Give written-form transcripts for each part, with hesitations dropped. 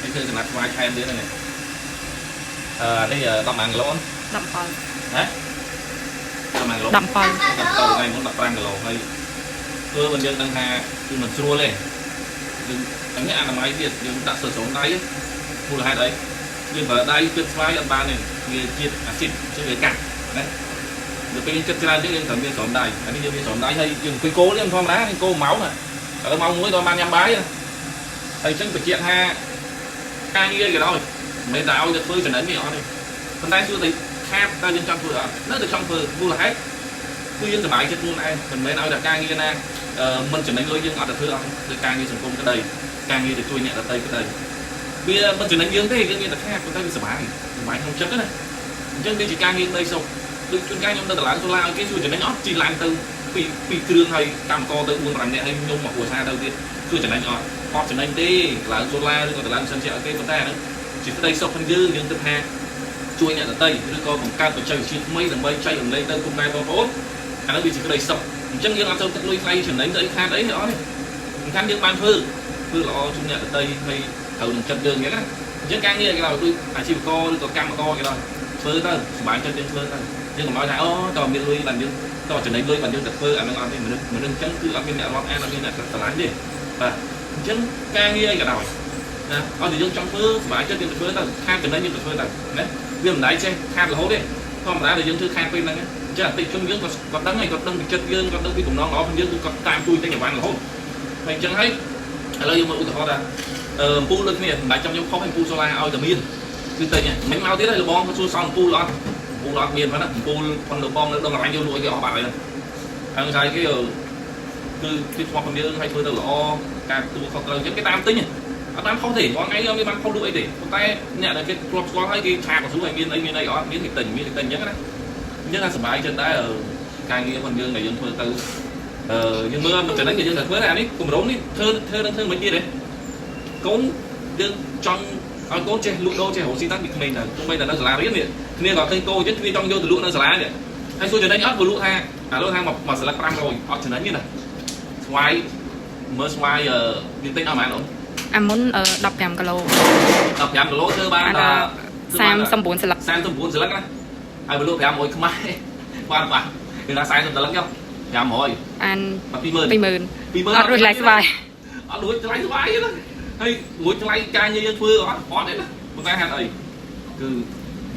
នេះគឺចំណាត់ស្វាយថែមទៀតហ្នឹងអឺនេះ10ម៉ានគីឡូ 17 ណា10ម៉ានគីឡូ 17 ទៅថ្ងៃមុន15គីឡូហើយធ្វើមិនយើងដឹងថាគឺមិនស្រួលទេយើងអានេះអនាម័យទៀតយើងដាក់សរសងដៃមូលហេតុអីយើងប្រើដៃគិតស្វាយអត់បានទេវាជាតិអាស៊ីតអញ្ចឹងវាកាត់ណាដល់ពេលយើងគិតច្រើនជាងយើងត្រូវមានស្រោមដៃអានេះយើងមានស្រោមដៃហើយយើងអង្គុយគោនេះធម្មតាគោម៉ោងឥឡូវម៉ោង1ដល់បានញ៉ាំបាយហើយអញ្ចឹងបញ្ជាក់ថាការងារក៏ដោយមិនមែនតែឲ្យទៅធ្វើចំណេញទេអត់ទេប៉ុន្តែសួរតែខាតតើយើងចង់ធ្វើអត់នៅតែចង់ធ្វើមូលហេតុ គឺយើងសប្បាយចិត្តខ្លួនឯងមិនមែនឲ្យតែការងារណាមិនចំណេញលុយយើងអត់ទៅធ្វើអត់ដូចការងារសង្គមក្តីការងារទៅជួយអ្នកដទៃក្តីវាមិនចំណេញយើងទេយើងមានតែខាតប៉ុន្តែវាសប្បាយសប្បាយក្នុងចិត្តណាអញ្ចឹងវាជាការងារក្តីសុខដូចជួនកាលខ្ញុំនៅតម្លើងសូឡាឲ្យគេជួយចំណេញអត់ជីឡើងទៅពីពីគ្រឿងហើយកម្មករទៅ4 5នាក់ហើយខ្ញុំមកគ្រួសារទៅទៀតជួយចំណេញអត់អត់ចំណេញទេតម្លើងសូឡាឬក៏តម្លើងសិនជាឲ្យគេប៉ុន្តែអាហ្នឹងជាក្តីសុខរបស់យើងយើងគិតថាជួយអ្នកដទៃឬក៏បង្កើតបច្ចេកវិទ្យាថ្មីដើម្បីចែករំលែកទៅគុំណែបងប្អូន អានោះវាជាក្តីសុខអញ្ចឹងយើងអត់ទៅទឹកលុយថ្លៃចំណេញទៅអីខាតអីអត់ទេសំខាន់យើងបានធ្វើធ្វើល្អជូនអ្នកដទៃហើយត្រូវនឹងចិត្តយើងអញ្ចឹងណាអញ្ចឹងការងារគេថាដូចអាជីវករឬក៏កម្មករគេថាធ្វើទៅសុបាយចិត្តយើងធ្វើទៅយើងកុំឲ្យថាអូតើមានលុយបានយើងតើចំណេញលុយបានយើងទៅធ្វើអានឹងអត់ទេមនុស្សមនុស្សអញ្ចឹងគឺអត់មានអ្នករាប់អានអត់មានអ្នកស្រឡាញ់ទេបាទអញ្ចឹងការងារអីក៏ដោយណាអត់តែយើងចង់ធ្វើសុបាយចិត្តយើងទៅធ្វើទៅខាតចំណេញយើងទៅធ្វើទៅណាវាមិនដៃចេះខាតរហូតទេធម្មតាដែលយើងធ្វើខាតពេលហ្នឹង ចាអតិជនយើងក៏គាត់ដឹងហើយគាត់ដឹងពីចិត្តយើងគាត់ដឹងពីបំណងល្អរបស់យើងគឺគាត់តាមជួយទិញអីវ៉ាន់រហូតហើយអញ្ចឹងហើយឥឡូវយើងមកឧទាហរណ៍ថាអឺអំពូលដូចគ្នាមិនបាច់ចាំខ្ញុំខុសអំពូលសូឡាឲ្យតែមានគឺទិញមិនមកទៀតហើយលបងគាត់សួរសង់អំពូលអត់អំពូលអត់មានហ្នឹងអំពូលប៉ុនលបងនៅដងរ៉ាញ់យកលក់ឲ្យគេអស់បាត់ហើយហ្នឹងហើយគេគឺគេស្មោះគ្នាយើងឲ្យធ្វើទៅល្អការទទួលខុសត្រូវអញ្ចឹងគេតាមទិញអត់តាមខុសទេរាល់ថ្ងៃអត់មានបានខុសលក់អីទេប៉ុន្តែអ្នកដែលគេធ្លាប់ស្គាល់ហើយគេឆាកសួរឲ្យមានអីមានអីអត់មានគេទិញមានគេទិញអញ្ចឹងណា អញ្ចឹងថាសប្បាយចិត្តដែរការងាររបស់យើងដែលយើងធ្វើទៅអឺយើងមើលមិនចំណេញក៏យើងត្រូវធ្វើដែរអានេះគម្រោងនេះធ្វើធ្វើនឹងធ្វើមិនទៀតទេកូនយើងចង់ឲ្យកូនចេះលក់ដូរចេះរកស៊ីតាំងពីក្មេងទៅទោះបីតែនៅសាលារៀននេះគ្នាក៏ឃើញកូនអញ្ចឹងគ្នាចង់យកទៅលក់នៅសាលានេះហើយសួរចំណេញអត់ព្រោះលក់ថាអាលក់ថាមួយមួយស្លឹក500អត់ចំណេញទេណាស្វាយមើលស្វាយយើងទិញអស់ប៉ុន្មានអូន អាមុន15គីឡូ 15គីឡូធ្វើបាន អា ដល់ 39ស្លឹក 39ស្លឹកណាហើយបើលក់500ខ្មែរបានបាទគឺថា40ស្លឹកចុះ500 អាន បាទ20000 20000 20000 អត់រួចថ្លៃស្វាយ អត់រួចថ្លៃស្វាយទេណាហើយរួចថ្លៃការងារយើងធ្វើអត់អត់ទេណាប៉ុន្តែហេតុអីគឺ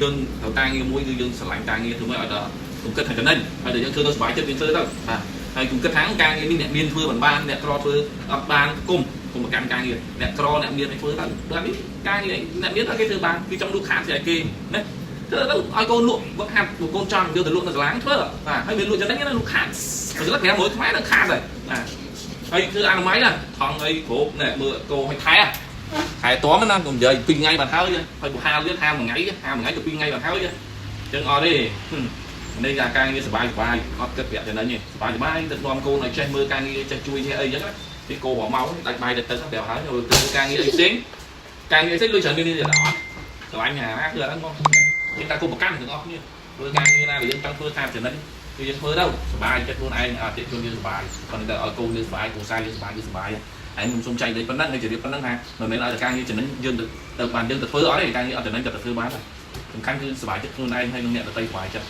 យើងត្រូវការងារមួយគឺយើងស្រឡាញ់ការងារធ្វើម៉េចឲ្យដល់គុំគិតថាចំណេញហើយតែយើងធ្វើទៅសុបាយចិត្តយើងធ្វើទៅបាទហើយគុំគិតថាការងារនេះអ្នកមានធ្វើមិនបានអ្នកក្រធ្វើអត់បានគុំគុំប្រកាន់ការងារអ្នកក្រអ្នកមានឲ្យធ្វើទៅដល់នេះការងារអ្នកមានឲ្យគេធ្វើបានគឺចង់លក់ខាតស្អីគេណាធ្វើទៅឲ្យកូនលក់វឹកហាត់កូនចង់យកទៅលក់នៅសាលាធ្វើបាទហើយមានលក់ចំណេញណាលក់ខាតបើស្លឹក500ខ្មែរនឹងខាតហើយបាទ ហើយគឺអនាម័យណាថងអីគ្រប់ណែមើលគោឲ្យថែថែទាំណាកុំនិយាយ2ថ្ងៃបានហើយហើយបើហាលទៀតហាលមួយថ្ងៃហាលមួយថ្ងៃទៅ2ថ្ងៃបានហើយអញ្ចឹងអត់ទេនេះការងារសបាយសបាយអត់គិតប្រាក់ចំណេញទេសបាយសបាយទៅនាំកូនឲ្យចេះមើលការងារចេះជួយចេះអីអញ្ចឹងណាទីគោរមកដាច់បាយទៅទៅប្រាប់ហើយទៅការងារអីផ្សេងការងារផ្សេងលុយច្រើននេះទៀតអត់ស្រឡាញ់ណាគឺអត់ហ្នឹងមកគេតែគុំប្រកាន់ទាំងអស់គ្នាធ្វើការងារណាដែលយើងចង់ធ្វើតាមចំណេញគឺយើងធ្វើទៅសបាយចិត្តខ្លួនឯងអតិជនយើងសបាយប៉ុន្តែឲ្យកូនយើងសបាយកូនសាយយើងសបាយគឺសបាយហើយខ្ញុំសូមចែកលេខប៉ុណ្ណឹងហើយជម្រាបប៉ុណ្ណឹងថាមិនមែនឲ្យតែការងារចំណេញយើងទៅទៅបានយើងទៅធ្វើអត់ទេការងារអត់ចំណេញក៏ទៅធ្វើបានដែរសំខាន់គឺសបាយចិត្តខ្លួនឯងហើយនឹងអ្នកដទៃសបាយចិត្ត។